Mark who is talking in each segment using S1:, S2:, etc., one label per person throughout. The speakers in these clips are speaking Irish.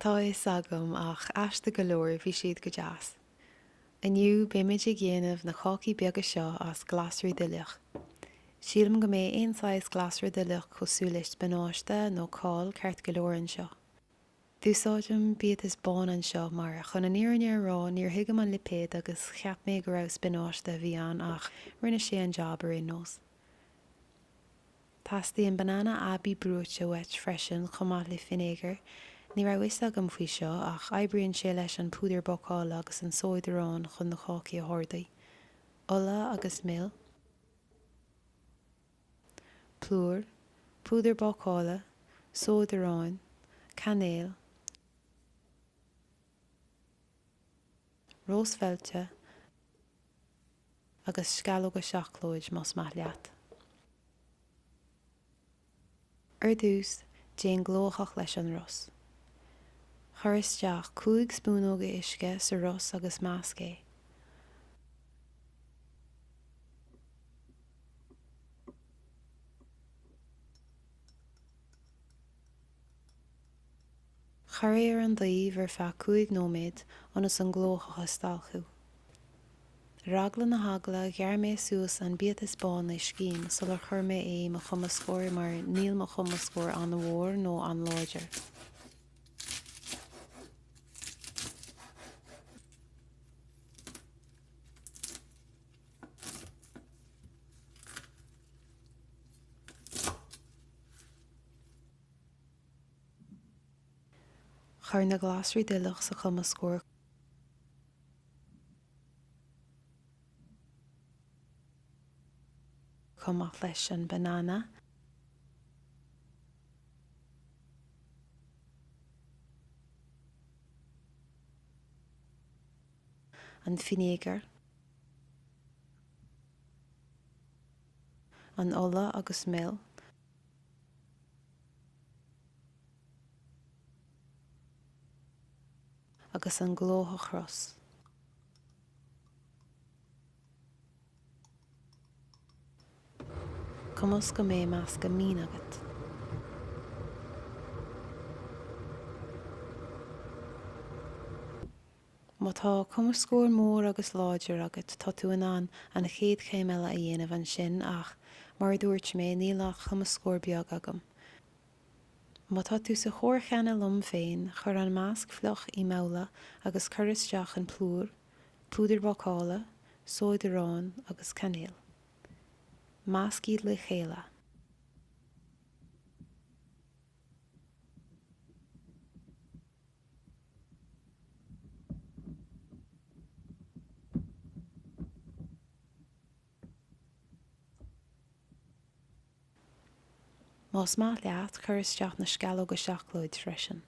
S1: Tá a fhios agam, ach aisteach go leor, bhí siad go deas. Inniu, beimid ag dhéanamh na cácaí beaga seo as glasraí duilleach. Sílim go mbeidh aon saghas glasra duilleach cosúil le spionáiste nó cál ceart go leor anseo. D'úsáidim biatas bán anseo mar, chun an fhírinne a rá, níor thuigim an lipéad agus cheap mé go raibh spionáiste a bhí ann ach rinne sé an jab ar aon nós. Teastaíonn banana aibí brúite uait freisin chomh maith le fínéagar. Ní raibh fhios agam faoi seo ach oibríonn sé leis an púdar bácála agus an sóid aráin chun na cácaí a hardú. Ola agus mil. Plúr, púdar bácála, sóid aráin, cainéal, ros mheilte agus sceallóga seacláid más maith leat. Ar dtús, déan glóthach leis an ros. Cuir isteach 5 spúnóga uisce sa ros agus measc é. Cuir é ar an dtaobh ar feadh 5 nóiméad ionas an glóthach a stalcadh. Ar eagla na heagla, ghearr mé suas an biatas bán le scian sular chuir mé é i mo chumascóir mar níl mo chumascóir an-mhór nó an-láidir. Cuir na glasraí duilleach sa chumascóir chomh maith leis an banana, an fínéagar, an ola agus mil. agus an glóthach ros. Cumasc go mbeidh meascadh mín agat. Má tá cumascóir mór agus láidir agat, tá tú in ann an chéad chéim eile a dhéanamh ansin ach, mar a dúirt mé, níl ach cumascóir beag agam. Má tá tú sa chóir cheana liom féin, cuir an measc fliuch i mbabhla agus cuir isteach an plúr, púdar bácála, sóid aráin agus cainéal. Measc iad le chéile. Más maith leat, cuir isteach na sceallóga seacláid freisin.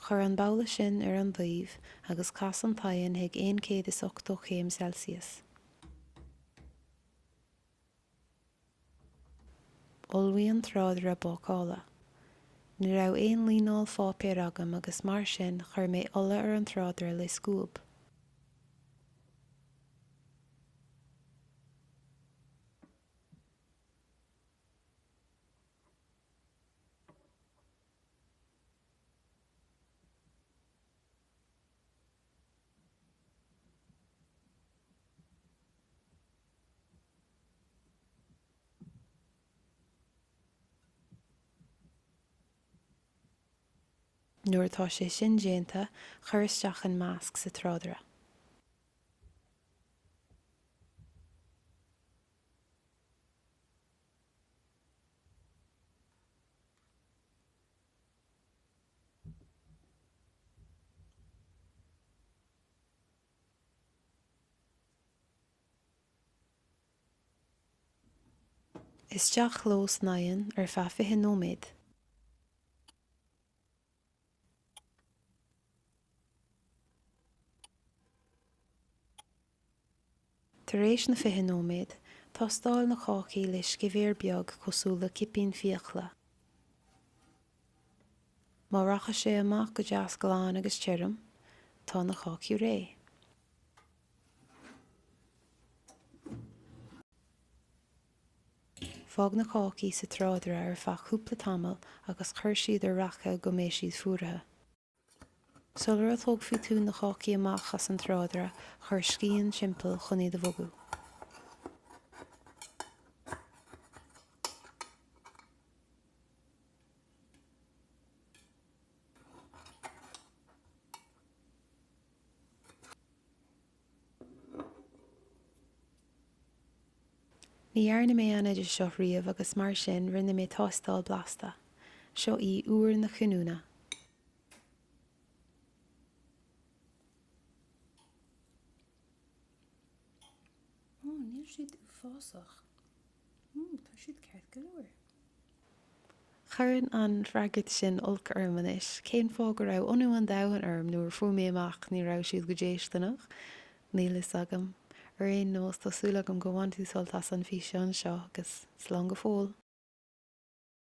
S1: Cuir an babhla sin ar an dtaobh agus cas an t-oigheann chuig 180 céim Celsius. Ullmhaigh an tráidire bácála. Ní raibh aon líneáil pháipéir agam agus mar sin chuir mé ola ar an tráidire le scuab. Nuair atá sé sin déanta, cuir isteach an measc sa tráidire. Isteach leo san oigheann ar feadh 20 nóiméad. Tar éis na 20 nóiméad, tástáil na cácaí le scibhéar beag cosúil le cipín fiacla. Má rachaidh sé amach go deas glan agus tirim, Tá na cácaí réidh. Fág na cácaí sa tráidire ar feadh cúpla tamall agus cuir siad ar raca go mbeidh siad fuaraithe. Sular a thógfaidh tú na cácaí amach as an tráidire, cuir scian timpeall chun iad a bhogadh. Ní dhearna mé an oideas seo riamh agus mar sin rinne mé tástáil blasta. Seo í uair na cinniúna. Ó, níl siad uafásach. Tá siad ceart go leor. Cuireann an freagairt sin olc orm anois. Cén fáth go raibh ionadh an domhain orm nuair a fuair mé amach ní raibh siad go déisteanach? Níl fhios agam. Ar aon nós, tá súil agam go bhain tú sult as an físeán seo agus slán go fóill!